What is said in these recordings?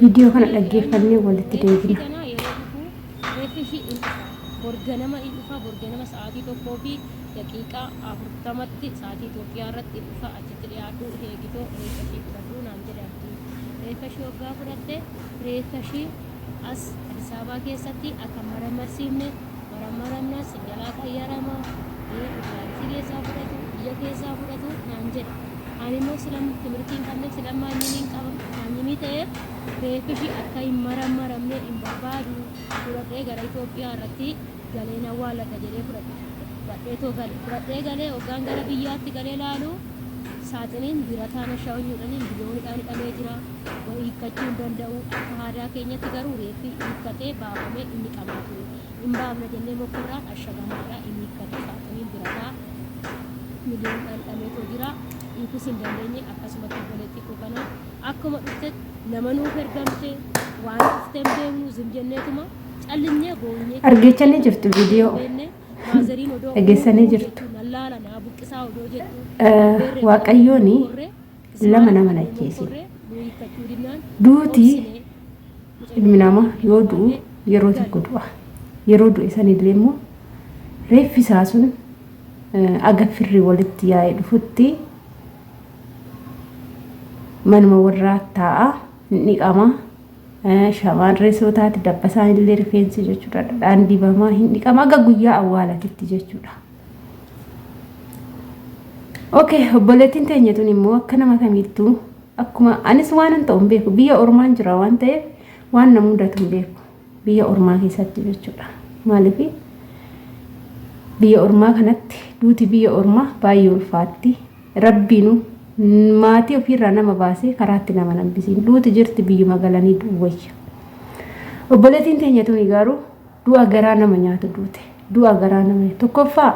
Viidiyoo kana Mee dhaggeeffannee jedhaan walitti reeffi ishii deebina. tanaa yeroo dhufu reeffi ishii in dhufa. Borganama in dhufa borganama sa'aatii 1:40tti sa'aatii Itoophiyaa irratti in dhufa achitti dhiyaadhu eegitoo reeffa ishii fudhadhu naan jedhe Abdiin. Reeffa ishii hoggaa fudhatte reeffa ishii as Addis Ababaa keessatti akka hin maramarsiifne maramaramna sin jalaa qayyarama inshuraansii keessaa fudhatu biyya keessaa fudhatu naan jedhe. Ani immoo sila timirtii hin qabneef sila maanyimii hin qaba maanyimii ta'eef reeffi ishii akka hin maramaramne hin barbaadu fudhadhee gara Itoophiyaa irratti galee nan awwaaladha jedhee fudhadhe. Fudhadheetoo gale. Fudhadhee galee hoggaan gara biyyaatti galee laalu saaxiniin birataan ashaawunyuudhaniin biliyoonidhaan hidhamee jira. Wa hiikkachuu hin danda'u. Akka aadaa keenyatti garuu reeffi hiikkatee baafamee hin dhiqamaa ture. Hin baafna jennee mokkorraan ashagamaadha hin hiikkatu saaxiniin birataa miliyoonidhaan hidhameetoo jira. Hiikuus hin dandeenye akkasumatti obboleettii koo kana akkuma dhuftetti nama nuuf ergamte waan dhufte hin beeknu zim jenneetuma callisnee boonyee Argeechanii jirtu viidiyoo. beekne maazariin odoo Dhageessanii uuu jirtu. jettu nan laala naa buqqisaa odoo jettu Waaqayyoon lama nama hin ajjeesin. Duuti ilmi namaa yoo du'u yeroo tokko du'a. Yeroo du'e sanillee immoo reeffi isaa sun aga firri walitti yaa'ee dhufutti manuma warraa taa'a hin dhiqama. Shamaan reessoo taate dabbasaan illee rifeensi jechuudha dhadhaan dibamaa hin dhiqama aga guyyaa awwaalatitti jechuudha. Okay, obboleettiin teenya tun immoo akka nama kamiittuu akkuma anis waan hin ta'u hin beeku biyya ormaan jira waan ta'eef waan na mudatu hin beeku biyya ormaa keessatti jechuudha. Maaliif biyya ormaa kanatti duuti biyya ormaa baay'ee ulfaatti rabbiinu maatii ofiirraa nama baasee karaatti nama nambisiin duuti jirti biyyuma galanii du'u wayya. Obboleettiin teenya tuni garuu Du'a garaa nama nyaatu duute. Du'a garaa nama nyaatu. Tokkoffaa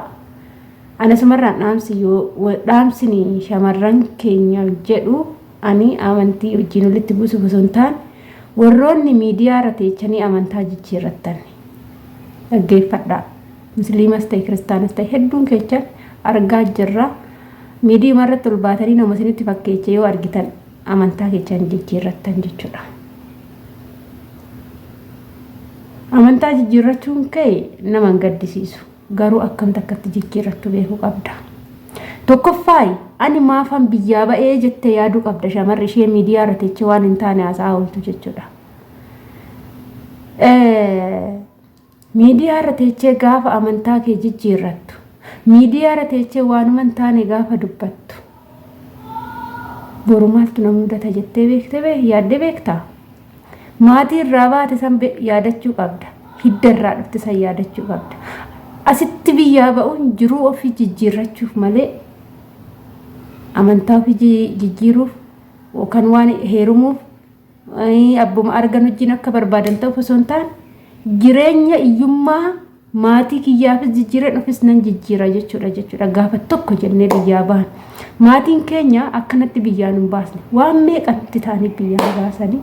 ana sumarraan dhaamsi yoo dhaamsini shamarran keenya jedhu ani amantii wajjin walitti buusuuf osoo hin taane warroonni miidiyaa irra teechanii amantaa jijjiirrattan dhaggeeffadhaa. Musliimas ta'e kiristaanas ta'e hedduun keechan argaa jirra. Miidiyaa irratti ol baatanii nama isinitti fakkeeche yoo argitan amantaa keechan jijjiirrattan jechuudha. Amantaa jijjiirrachuun kee nama hin gaddisiisu. Garuu akkamti akkatti jijjiirrattu beekuu qabda. Tokkoffaayi ani maafan biyyaa ba'ee jettee yaaduu qabda shamarri ishee miidiyaa irra teechee waan hin taane haasa'aa ooltu jechuudha. Miidiyaa irra teechee gaafa amantaa kee jijjiirrattu, miidiyaa irra teechee waanuma hin taane gaafa dubbattu, boru maaltu na mudata jettee beekte bee yaaddee beektaa? Maatii irraa baate san yaadachuu qabda. Hidda irraa dhufte san yaadachuu qabda. Asitti biyyaa ba'uun jiruu ofii jijjiirrachuuf malee amantaa ofii jijjiiruuf yookaan waan heerumuuf abbuma argan wajjin akka barbaadan ta'uuf osoo hin taane jireenya iyyummaa maatii kiyyaafis jijjiireen ofis nan jijjiira jechuudha jechuudha gaafa tokko jennee biyyaa bahan maatiin keenya akkanatti biyyaa nun baasne waan meeqatti ta'anii biyyaa nu baasanii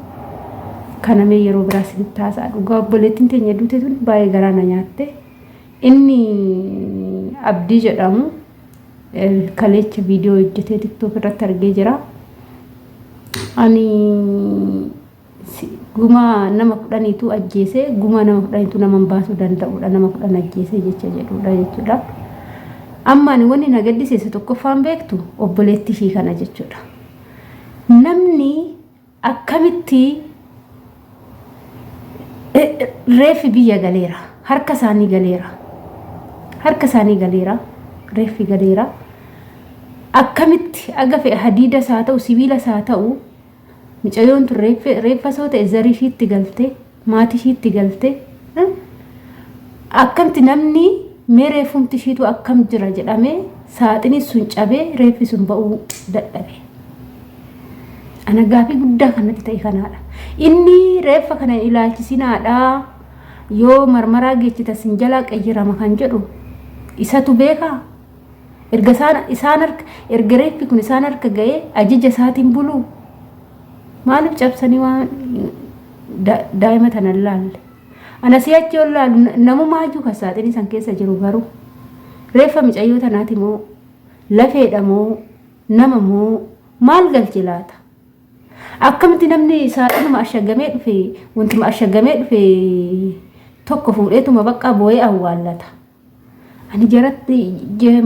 kana mee yeroo biraa isinitti haasa'a dhugaa obboleettiin teenya duute tun baay'ee garaa na nyaatte inni abdii jedhamu kaleecha viidiyoo hojjetee tiktook irratti argee jira. Ani gumaa nama kudhaniitu ajjeese gumaa nama kudhaniitu nama hin baasuu danda'udha nama kudhan ajjeese jecha jedhudha jechuudha. Amma ani wanni na gaddisiise tokkoffaan beektu obboleettii ishii kana jechuudha. Namni Akkamitti reeffi biyya galeera harka isaanii galeera harka isaanii galeera reeffi galeera akkamitti aga fe'e hadiidas haa ta'u sibiilas haa ta'u mucayyoon tun reeffa soo ta'e zarii ishiitti galte maatii ishiitti galte akkamti namni mee reeffumti ishiitu akkam jira jedhamee saaxiniin sun cabee reeffi sun ba'uu dadhabe. Ana gaafii guddaa kan natti ta'e kanaadha. Inni reeffa kana hin ilaalchisinaadha. Yoo marmaraa geechita sin jalaa qayyarama kan jedhu isatu beekaa? Erga isaan isaan harka erga reeffi kun isaan harka ga'ee ajaja isaatiin buluu maaliif cabsanii waan daa'ima tana hin laalle? Ana si'achi yoo laalu namumaayyuu kan saaxinii san keessa jiru garuu reeffa micayyoo tanaati moo lafeedha moo nama moo maal galche laata? Akkamitti namni saaxinuma ashagamee dhufe wantuma ashagamee dhufe tokko fuudheetuma baqqaa boo'ee awwaallata. Ani jaratti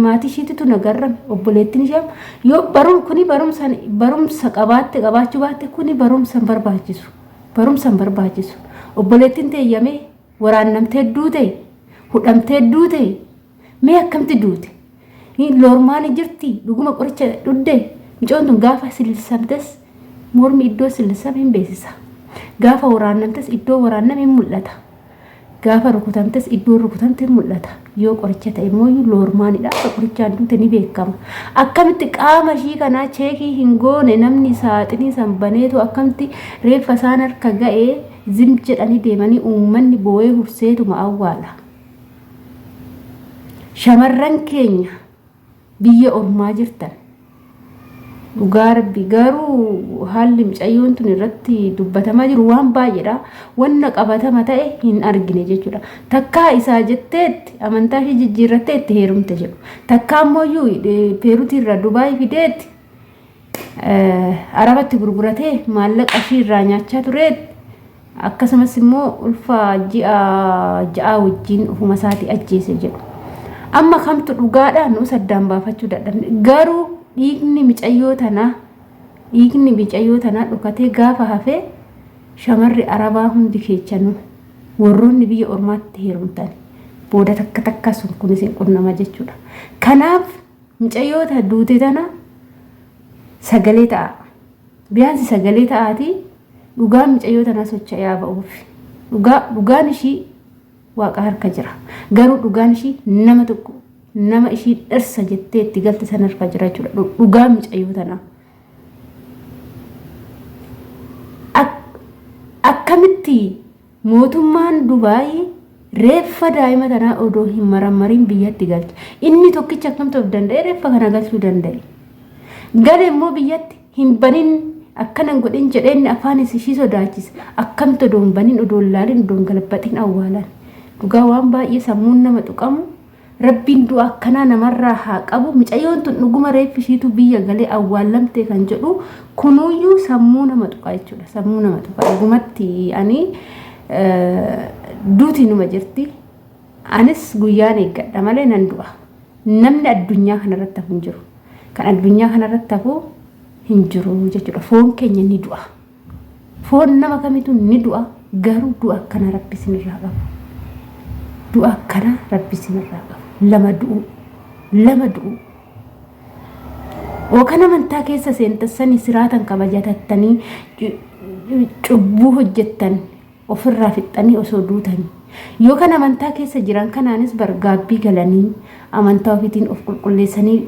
maatii ishiititu na garrame obboleettiin ishee yoo barum kuni barumsa barumsa qabaatte qabaachuu baatte kuni barumsa hin barbaachisu barumsa hin barbaachisu obboleettiin teeyyamee waraannamtee duute hudhamtee duute mee akkamti duute loormaani jirti dhuguma qoricha dhudde mucoon tun gaafa sillisamtes mormi iddoo sillisame hin beeksisa gaafa waraannamtes iddoo waraanname hin mul'ata. Gaafa rukutamtes iddoon rukutamte mul'ata. Yoo qoricha ta'e immoo loormaanidha. Akka qorichaan duute ni beekama. Akkamitti qaama ishii kanaa cheekii hin goone namni saaxinii san baneetu akkamitti reeffa isaan harka ga'ee zim jedhanii deemanii uummanni boo'ee hurseetuma awwaala. Shamarran keenya biyya ormaa jirtan dhugaa rabbi garuu haalli mucayyoon tun irratti dubbatamaa jiru waan baay'eedha. Wanna qabatama ta'e hin argine jechuudha. Takkaa isaa jetteetti amantaa ishee jijjiirrattee itti heerumte jedhu. Takkaa immoo Peeruutii irraa Dubaay fideetti Arabatti gurguratee maallaqa ishii irraa nyaachaa tureetti Akkasumas immoo ulfa ji'a ja'aa wajjin ofuma isaatii ajjeese jedhu. Amma kamtu dhugaadha nuus addaan baafachuu dadhabne. Garuu dhiigni micayyoo tanaa dhiigni micayyoo tanaa dhokatee gaafa hafee shamarri arabaa hundi keechanuu warroonni biyya ormaatti heerumtan booda takka takka sun kunis hin qunnama jechuudha. Kanaaf micayyoo ta duute tana sagalee ta'a. Biyaansi sagalee ta'aatii dhugaan micayyoo tanaa socho'ee ba'uuf. Dhugaa dhugaan ishii waaqa harka jira. Garuu dhugaan ishii nama tokko nama ishii dhirsa jettee itti galte sana harka jira jechuudha. Dhugaan micayyoo tanaa. Akkamitti mootummaan Dubaay reeffa daa'ima tanaa odoo hin marammariin biyyatti galche. Inni tokkicha akkamtu of danda'e reeffa kana galchuu danda'e. Gale immoo biyyatti hin banin akkana hin godhin jedhee inni afaanis ishii sodaachise. Akkamtu odoo hin banin odoo hin laalin odoo hin galabbaxin awwaalan. Dhugaa waan baay'ee sammuun nama tuqamu Rabbiin du'a akkanaa namarraa haa qabu. Micayyoon tun dhuguma reeffi ishiitu biyya galee awwaallamte kan jedhu kunuyyuu sammuu nama tuqa jechuudha. Sammuu nama tuqa. Dhugumatti ani duuti numa jirti. Anis guyyaan eeggadha malee nan du'a. Namni addunyaa kanarratti hafu hin jiru. Kan addunyaa kanarratti hafu hin jiru jechuudha. Foon keenya ni du'a. Foon nama kamitu ni du'a garuu du'a akkana rabbi isinirraa qabu. Du'a akkana rabbi isinirraa qabu. Lama du'uu. Lama du'uu. Yookaan amantaa keessa seentassanii siraatan kabajatattanii cubbuu hojjettan ofirraa fixxanii osoo duutanii. Yookaan amantaa keessa jiran kanaanis bargaabbii galanii amantaa ofiitiin of qulqulleessanii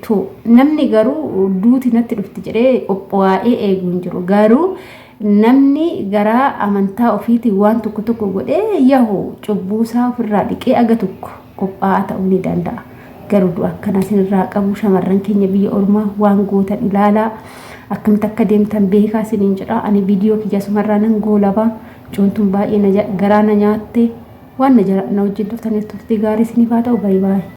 too namni garuu duuti natti dhufti jedhee qophaa'ee eegu hin jiru. Garuu namni garaa amantaa ofiitiin waan tokko tokko godhee yahu cubbuusaa ofirraa dhiqee aga tokko qophaa'aa ta'uu ni danda'a. Garuu du'a akkanaa isinirraa qabu shamarran keenya biyya ormaa waan gootan ilaalaa akkamitti akka deemtan beekaa isiniin jedha. Ani viidiyoo kiyya asumarraa nan goolaba. Coontuun baay'ee garaa na nyaatte. Waan na wajjin turtaniif turtii gaarii isiniif haa ta'u. Baay'ee baay'ee.